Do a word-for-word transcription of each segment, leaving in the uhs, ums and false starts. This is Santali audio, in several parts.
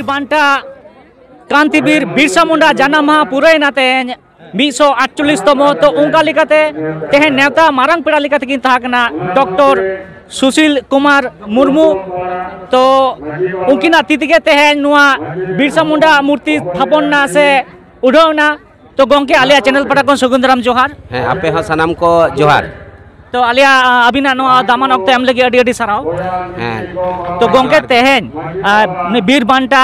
ᱵᱟᱱᱴᱟ ᱠᱟᱱᱛᱤᱵᱤᱨ ᱵᱤᱨᱥᱟ ᱢᱩᱱᱰᱟ ᱡᱟᱱᱟᱢ ᱢᱟᱦᱟ ᱯᱩᱨᱟᱹᱭᱮᱱᱟ ᱛᱮᱦᱮᱧ ᱢᱤᱫ ᱥᱚ ᱟᱴᱪᱚᱞᱞᱤᱥ ᱛᱚᱢᱚ᱾ ᱛᱚ ᱚᱱᱠᱟ ᱞᱮᱠᱟᱛᱮ ᱛᱮᱦᱮᱧ ᱱᱮᱣᱛᱟ ᱢᱟᱨᱟᱝ ᱯᱮᱲᱟ ᱞᱮᱠᱟ ᱛᱮᱠᱤᱱ ᱛᱟᱦᱮᱸ ᱠᱟᱱᱟ ᱰᱚᱠᱴᱚᱨ ᱥᱩᱥᱤᱞ ᱠᱩᱢᱟᱨ ᱢᱩᱨᱢᱩ᱾ ᱛᱚ ᱩᱱᱠᱤᱱᱟᱜ ᱛᱤ ᱛᱮᱜᱮ ᱛᱮᱦᱮᱧ ᱱᱚᱣᱟ ᱵᱤᱨᱥᱟ ᱢᱩᱱᱰᱟ ᱢᱩᱨᱛᱤ ᱛᱷᱟᱯᱚᱱ ᱮᱱᱟ ᱥᱮ ᱩᱰᱷᱟᱹᱣ ᱮᱱᱟ᱾ ᱛᱚ ᱜᱚᱝᱠᱮ, ᱟᱞᱮᱭᱟᱜ ᱪᱮᱱᱮᱞ ᱯᱟᱦᱴᱟ ᱠᱷᱚᱱ ᱥᱟᱹᱜᱩᱱ ᱫᱟᱨᱟᱢ ᱡᱚᱦᱟᱨ᱾ ᱦᱮᱸ, ᱟᱯᱮ ᱦᱚᱸ ᱥᱟᱱᱟᱢ ᱠᱚ ᱡᱚᱦᱟᱨ᱾ ᱛᱚ ᱟᱞᱮᱭᱟᱜ, ᱟ, ᱟᱹᱵᱤᱱᱟᱜ ᱱᱚᱣᱟ ᱫᱟᱢᱟᱱ ᱚᱠᱛᱚ ᱮᱢ ᱞᱟᱹᱜᱤᱫ ᱟᱹᱰᱤ ᱟᱹᱰᱤ ᱥᱟᱨᱦᱟᱣ᱾ ᱦᱮᱸ᱾ ᱛᱚ ᱜᱚᱝᱠᱮ, ᱛᱮᱦᱮᱧ, ᱟ, ᱩᱱᱤ ᱵᱤᱨ ᱵᱟᱱᱴᱟ,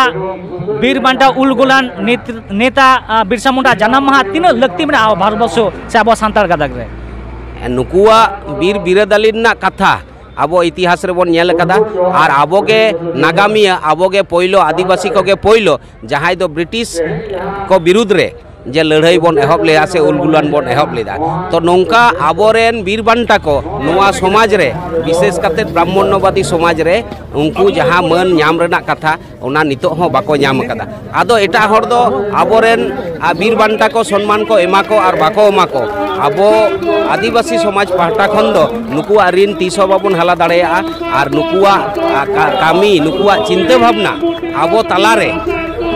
ᱵᱤᱨ ᱵᱟᱱᱴᱟ ᱩᱞ ᱜᱩᱞᱟᱱ ᱱᱮᱛ-, ᱱᱮᱛᱟ, ᱟ, ᱵᱤᱨᱥᱟ ᱢᱩᱱᱰᱟ ᱡᱟᱱᱟᱢ ᱢᱟᱦᱟ ᱛᱤᱱᱟᱹᱜ ᱞᱟᱹᱠᱛᱤ ᱢᱮᱱᱟᱜᱼᱟ ᱟᱵᱚ ᱵᱷᱟᱨᱚᱛ ᱵᱚᱨᱥᱚ ᱥᱮ ᱟᱵᱚ ᱥᱟᱱᱛᱟᱲ ᱜᱟᱛᱟᱠ ᱨᱮ? ᱱᱩᱠᱩᱣᱟᱜ ᱵᱤᱨ ᱵᱤᱨᱟᱹᱫᱟᱹᱞᱤ ᱨᱮᱱᱟᱜ ᱠᱟᱛᱷᱟ ᱟᱵᱚ ᱤᱛᱤᱦᱟᱥ ᱨᱮᱵᱚᱱ ᱧᱮᱞ ᱟᱠᱟᱫᱟ᱾ ᱟᱨ ᱟᱵᱚᱜᱮ ᱱᱟᱜᱟᱢᱤᱭᱟᱹ, ᱟᱵᱚᱜᱮ ᱯᱳᱭᱞᱳ, ᱟᱹᱫᱤᱵᱟᱹᱥᱤ ᱠᱚᱜᱮ ᱯᱳᱭᱞᱳ, ᱡᱟᱦᱟᱸᱭ ᱫᱚ ᱵᱨᱤᱴᱤᱥ ᱠᱚ ᱵᱤᱨᱩᱫᱽ ᱨᱮ ᱡᱮ ᱞᱟᱹᱲᱦᱟᱹᱭ ᱵᱚᱱ ᱮᱦᱚᱵ ᱞᱮᱫᱟ ᱥᱮ ᱩᱞᱜᱩᱞᱟᱱ ᱵᱚᱱ ᱮᱦᱚᱵ ᱞᱮᱫᱟ᱾ ᱛᱚ ᱱᱚᱝᱠᱟ ᱟᱵᱚᱨᱮᱱ ᱵᱤᱨ ᱵᱟᱱᱴᱟ ᱠᱚ ᱱᱚᱣᱟ ᱥᱚᱢᱟᱡᱽ ᱨᱮ, ᱵᱤᱥᱮᱥ ᱠᱟᱛᱮ ᱵᱨᱟᱦᱢᱚᱱᱱᱚᱵᱟᱫᱤ ᱥᱚᱢᱟᱡᱽ ᱨᱮ, ᱩᱱᱠᱩ ᱡᱟᱦᱟᱸ ᱢᱟᱹᱱ ᱧᱟᱢ ᱨᱮᱱᱟᱜ ᱠᱟᱛᱷᱟ, ᱚᱱᱟ ᱱᱤᱛᱚᱜ ᱦᱚᱸ ᱵᱟᱠᱚ ᱧᱟᱢ ᱟᱠᱟᱫᱟ᱾ ᱟᱫᱚ ᱮᱴᱟᱜ ᱦᱚᱲ ᱫᱚ ᱟᱵᱚᱨᱮᱱ, ᱟ, ᱵᱤᱨ ᱵᱟᱱᱴᱟ ᱠᱚ ᱥᱚᱱᱢᱟᱱ ᱠᱚ ᱮᱢᱟ ᱠᱚ ᱟᱨ ᱵᱟᱠᱚ ᱮᱢᱟ ᱠᱚ, ᱟᱵᱚ ᱟᱹᱫᱤᱵᱟᱹᱥᱤ ᱥᱚᱢᱟᱡᱽ ᱯᱟᱦᱴᱟ ᱠᱷᱚᱱ ᱫᱚ ᱱᱩᱠᱩᱣᱟᱜ ᱨᱤᱱ ᱛᱤᱥ ᱦᱚᱸ ᱵᱟᱵᱚᱱ ᱦᱟᱞᱟ ᱫᱟᱲᱮᱭᱟᱜᱼᱟ᱾ ᱟᱨ ᱱᱩᱠᱩᱣᱟᱜ, ᱟ, ᱠᱟ-, ᱠᱟᱹᱢᱤ, ᱱᱩᱠᱩᱣᱟᱜ ᱪᱤᱱᱛᱟᱹ ᱵᱷᱟᱵᱽᱱᱟ ᱟᱵᱚ ᱛᱟᱞᱟᱨᱮ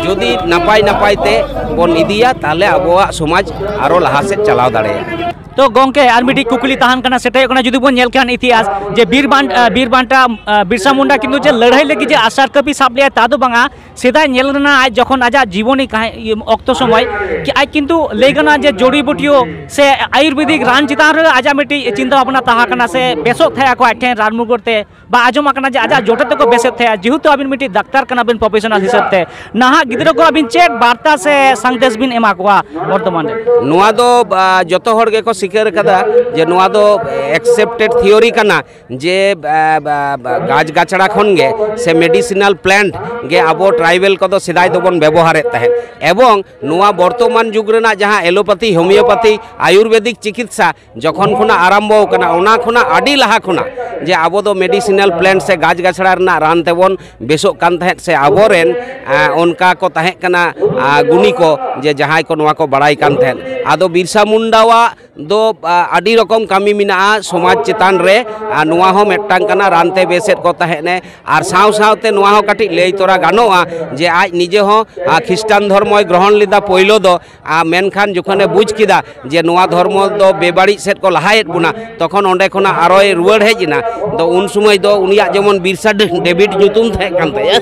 ᱡᱩᱫᱤ ᱱᱟᱯᱟᱭ ᱱᱟᱯᱟᱭ ᱛᱮ ᱵᱚᱱ ᱤᱫᱤᱭᱟ, ᱛᱟᱦᱚᱞᱮ ᱟᱵᱚᱣᱟᱜ ᱥᱚᱢᱟᱡᱽ ᱟᱨᱚ ᱞᱟᱦᱟ ᱥᱮᱫ ᱪᱟᱞᱟᱣ ᱫᱟᱲᱮᱭᱟᱜᱼᱟ᱾ ᱛᱚ ᱜᱚᱝᱠᱮ, ᱟᱨ ᱢᱤᱫᱴᱤᱡ ᱠᱩᱠᱞᱤ ᱛᱟᱦᱮᱱ ᱠᱟᱱᱟ, ᱥᱮᱴᱮᱡᱚᱜ ᱠᱟᱱᱟ, ᱡᱩᱫᱤ ᱵᱚᱱ ᱧᱮᱞ ᱠᱷᱟᱱ ᱤᱛᱤᱦᱟᱥ, ᱡᱮ ᱵᱤᱨ ᱵᱟᱱ-, ᱟ, ᱵᱤᱨ ᱵᱟᱱᱴᱟ, ᱟ, ᱵᱤᱨᱥᱟ ᱢᱩᱱᱰᱟ ᱠᱤᱱᱛᱩ ᱡᱮ ᱞᱟᱹᱲᱦᱟᱹᱭ ᱞᱟᱹᱜᱤᱫ ᱡᱮ ᱟᱥᱟᱨ ᱠᱟᱹᱯᱤ ᱥᱟᱵ ᱞᱮᱜᱼᱟᱭ, ᱛᱟ ᱫᱚ ᱵᱟᱝᱟ, ᱥᱮᱫᱟᱭ ᱧᱮᱞ ᱨᱮᱱᱟᱜ ᱟᱡ ᱡᱚᱠᱷᱚᱱ ᱟᱡᱟᱜ ᱡᱤᱵᱚᱱᱤ ᱠᱟᱦᱮ-, ᱤᱭᱟᱹ, ᱚᱠᱛᱚ ᱥᱚᱢᱚᱭ ᱠᱤ ᱟᱡ ᱠᱤᱱᱛᱩ ᱞᱟᱹᱭ ᱜᱟᱱᱚᱜᱼᱟ ᱡᱮ ᱡᱚᱲᱤ ᱵᱩᱴᱤᱭᱟᱹ ᱥᱮ ᱟᱭᱩᱨᱵᱮᱫᱤᱠ ᱨᱟᱱ ᱪᱮᱛᱟᱱ ᱨᱮ ᱟᱡᱟᱜ ᱢᱤᱫᱴᱤᱡ ᱪᱤᱱᱛᱟᱹ ᱵᱷᱟᱵᱽᱱᱟ ᱛᱟᱦᱮᱸ ᱠᱟᱱᱟ, ᱥᱮ ᱵᱮᱥᱚᱜ ᱛᱟᱦᱮᱸ ᱟᱠᱚ ᱟᱡ ᱴᱷᱮᱱ ᱨᱟᱱ ᱢᱩᱨᱜᱟᱹᱱ ᱛᱮ, ᱵᱟ ᱟᱸᱡᱚᱢ ᱟᱠᱟᱱᱟ ᱡᱮ ᱟᱡᱟᱜ ᱡᱚᱴᱮᱫ ᱛᱮᱠᱚ ᱵᱮᱥᱮᱫ ᱛᱟᱦᱮᱸᱜᱼᱟ᱾ ᱡᱮᱦᱮᱛᱩ ᱟᱵᱤᱱ ᱢᱤᱫᱴᱤᱡ ᱰᱟᱠᱛᱟᱨ ᱠᱟᱱᱟ ᱵᱤᱱ ᱯᱨᱚᱯᱷᱮᱥᱚᱱᱟᱞ ᱦᱤᱥᱟᱹᱵ ᱛᱮ, ᱱᱟᱦᱟᱜ ᱜᱤᱫᱽᱨᱟᱹ ᱠᱚ ᱟᱵᱤᱱ ᱪᱮᱫ ᱵᱟᱨᱛᱟ ᱥᱮ ᱥᱟᱸᱫᱮᱥ ᱵᱤᱱ ᱮᱢᱟ ᱠᱚᱣᱟ ᱵᱚᱨᱛᱚᱢᱟᱱ ᱨᱮ? ᱱᱚᱣᱟ ᱫᱚ, ᱟ, ᱡᱚᱛᱚ ᱦᱚᱲ ᱜᱮᱠᱚ ᱥᱤᱠᱟᱹᱨ ᱠᱟᱫᱟ ᱡᱮ ᱱᱚᱣᱟ ᱫᱚ accepted theory ᱠᱟᱱᱟ, ᱡᱮ, ᱟ, ᱵᱟ, ᱵᱟ, ᱜᱟᱪ ᱜᱟᱪᱲᱟ ᱠᱷᱚᱱ ᱜᱮ ᱥᱮ medicinal plant ᱜᱮ ᱟᱵᱚ tribal ᱠᱚᱫᱚ ᱥᱮᱫᱟᱭ ᱫᱚᱵᱚᱱ ᱵᱮᱵᱚᱦᱟᱨᱮᱫ ᱛᱟᱦᱮᱸᱫ᱾ ᱮᱵᱚᱝ ᱱᱚᱣᱟ ᱵᱚᱨᱛᱚᱢᱟᱱ ᱡᱩᱜᱽ ᱨᱮᱱᱟᱜ ᱡᱟᱦᱟᱸ allopathy, homeopathy, ᱟᱭᱩᱨᱵᱮᱫᱤᱠ ᱪᱤᱠᱤᱛᱥᱟ ᱡᱚᱠᱷᱚᱱ ᱠᱷᱚᱱᱟᱜ ᱟᱨᱟᱢᱵᱚ ᱟᱠᱟᱱᱟ, ᱚᱱᱟ ᱠᱷᱚᱱᱟᱜ ᱟᱹᱰᱤ ᱞᱟᱦᱟ ᱠᱷᱚᱱᱟᱜ ᱡᱮ ᱟᱵᱚ ᱫᱚ ᱢᱮᱰᱤᱥᱤᱱᱟᱞ ᱯᱞᱮᱱᱴ ᱥᱮ ᱜᱟᱪᱷ ᱜᱟᱪᱷᱲᱟ ᱨᱮᱱᱟᱜ ᱨᱟᱱ ᱛᱮᱵᱚᱱ ᱵᱮᱥᱚᱜ ᱠᱟᱱ ᱛᱟᱦᱮᱸᱫ, ᱥᱮ ᱟᱵᱚᱨᱮᱱ ᱟ, ᱚᱱᱠᱟ ᱠᱚ ᱛᱟᱦᱮᱸ ᱠᱟᱱᱟ, ᱟ, ᱜᱩᱱᱤ ᱠᱚ, ᱡᱮ ᱡᱟᱦᱟᱸᱭ ᱠᱚ ᱱᱚᱣᱟ ᱠᱚ ᱵᱟᱲᱟᱭ ᱠᱟᱱ ᱛᱟᱦᱮᱸᱫ᱾ ᱟᱫᱚ ᱵᱤᱨᱥᱟ ᱢᱩᱱᱰᱟᱣᱟᱜ ᱫᱚ ᱟ, ᱟᱹᱰᱤ ᱨᱚᱠᱚᱢ ᱠᱟᱹᱢᱤ ᱢᱮᱱᱟᱜᱼᱟ ᱥᱚᱢᱟᱡᱽ ᱪᱮᱛᱟᱱ ᱨᱮ, ᱟᱨ ᱱᱚᱣᱟ ᱦᱚᱸ ᱢᱤᱫᱴᱟᱝ ᱠᱟᱱᱟ, ᱨᱟᱱ ᱛᱮ ᱵᱮᱥᱮᱫ ᱠᱚ ᱛᱟᱦᱮᱸᱫ ᱮ᱾ ᱟᱨ ᱥᱟᱶ ᱥᱟᱶᱛᱮ ᱱᱚᱣᱟ ᱦᱚᱸ ᱠᱟᱹᱴᱤᱡ ᱞᱟᱹᱭ ᱛᱚᱨᱟ ᱜᱟᱱᱚᱜᱼᱟ ᱡᱮ ᱟᱡ ᱱᱤᱡᱮ ᱦᱚᱸ ᱟ, ᱠᱷᱨᱤᱥᱴᱟᱱ ᱫᱷᱚᱨᱢᱚᱭ ᱜᱨᱚᱦᱚᱱ ᱞᱮᱫᱟ ᱯᱳᱭᱞᱳ ᱫᱚ, ᱟᱨ ᱢᱮᱱᱠᱷᱟᱱ ᱡᱚᱠᱷᱚᱱᱮ ᱵᱩᱡᱽ ᱠᱮᱫᱟ ᱡᱮ ᱱᱚᱣᱟ ᱫᱷᱚᱨᱢᱚ ᱫᱚ ᱵᱮᱵᱟᱹᱲᱤᱡ ᱥᱮᱫ ᱠᱚ ᱞᱟᱦᱟᱭᱮᱫ ᱵᱚᱱᱟ, ᱛᱚᱠᱷᱚᱱ ᱚᱸᱰᱮ ᱠᱷᱚᱱᱟᱜ ᱟᱨᱚᱭ ᱨᱩᱣᱟᱹᱲ ᱦᱮᱡ ᱮᱱᱟ᱾ ᱫᱚ ᱩᱱ ᱥᱚᱢᱚᱭ ᱫᱚ ᱩᱱᱤᱭᱟᱜ ᱡᱮᱢᱚᱱ ᱵᱤᱨᱥᱟ ᱰᱮ-, ᱰᱮᱵᱷᱤᱰ ᱧᱩᱛᱩᱢ ᱛᱟᱦᱮᱸ ᱠᱟᱱ ᱛᱟᱭᱟ,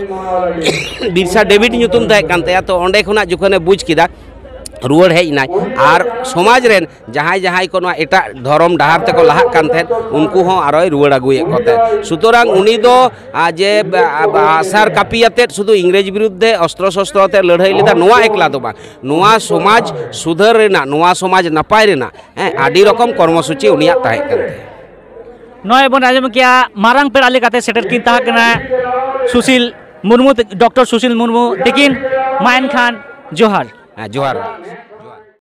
ᱵᱤᱨᱥᱟ ᱰᱮᱵᱷᱤᱰ ᱧᱩᱛᱩᱢ ᱛᱟᱦᱮᱸ ᱠᱟᱱ ᱛᱟᱭᱟ᱾ ᱛᱚ ᱚᱸᱰᱮ ᱠᱷᱚᱱᱟᱜ ᱡᱚᱠᱷᱚᱱᱮ ᱵᱩᱡᱽ ᱠᱮᱫᱟ, ᱨᱩᱣᱟᱹᱲ ᱦᱮᱡ ᱮᱱᱟᱭ᱾ ᱟᱨ ᱥᱚᱢᱟᱡᱽ ᱨᱮᱱ ᱡᱟᱦᱟᱸᱭ ᱡᱟᱦᱟᱸᱭ ᱠᱚ ᱱᱚᱣᱟ ᱮᱴᱟᱜ ᱫᱷᱚᱨᱚᱢ ᱰᱟᱦᱟᱨ ᱛᱮᱠᱚ ᱞᱟᱦᱟᱜ ᱠᱟᱱ ᱛᱟᱦᱮᱸᱫ, ᱩᱱᱠᱩ ᱦᱚᱸ ᱟᱨᱚᱭ ᱨᱩᱣᱟᱹᱲ ᱟᱹᱜᱩᱭᱮᱫ ᱠᱚ ᱛᱟᱦᱮᱸᱫ᱾ ᱥᱩᱛᱚᱨᱟᱝ ᱩᱱᱤ ᱫᱚ, ᱟ, ᱡᱮ, ᱟ, ᱟᱜᱼᱥᱟᱨ ᱠᱟᱹᱯᱤ ᱟᱛᱮᱫ ᱥᱩᱫᱷᱩ ᱤᱝᱨᱮᱡᱽ ᱵᱤᱨᱩᱫᱽᱫᱷᱮ ᱚᱥᱛᱨᱚ ᱥᱚᱥᱛᱨᱚ ᱟᱛᱮᱫ ᱞᱟᱹᱲᱦᱟᱹᱭ ᱞᱮᱫᱟ, ᱱᱚᱣᱟ ᱮᱠᱞᱟ ᱫᱚ ᱵᱟᱝ, ᱱᱚᱣᱟ ᱥᱚᱢᱟᱡᱽ ᱥᱩᱫᱷᱟᱹᱨ ᱨᱮᱱᱟᱜ, ᱱᱚᱣᱟ ᱥᱚᱢᱟᱡᱽ ᱱᱟᱯᱟᱭ ᱨᱮᱱᱟᱜ, ᱦᱮᱸ, ᱟᱹᱰᱤ ᱨᱚᱠᱚᱢ ᱠᱚᱨᱢᱚᱥᱩᱪᱤ ᱩᱱᱤᱭᱟᱜ ᱛᱟᱦᱮᱸ ᱠᱟᱱ ᱛᱟᱭᱟ᱾ ᱱᱚᱜᱼᱚᱭ ᱵᱚᱱ ᱟᱸᱡᱚᱢ ᱠᱮᱜᱼᱟ, ᱢᱟᱨᱟᱝ ᱯᱮᱲᱟ ᱞᱮᱠᱟᱛᱮ ᱥᱮᱴᱮᱨ ᱠᱤᱱ ᱛᱟᱦᱮᱸ ᱠᱟᱱᱟ ᱥᱩᱥᱤᱞ ᱢᱩᱨᱢᱩ, ᱰᱚᱠᱴᱚᱨ ᱥᱩᱥᱤᱞ ᱢᱩᱨᱢᱩ ᱛᱤᱠᱤᱱ᱾ ᱢᱟ ᱮᱱᱠᱷᱟᱱ ᱡᱚᱦᱟᱨ᱾ ᱦᱮᱸ, ᱡᱚᱦᱟᱨ᱾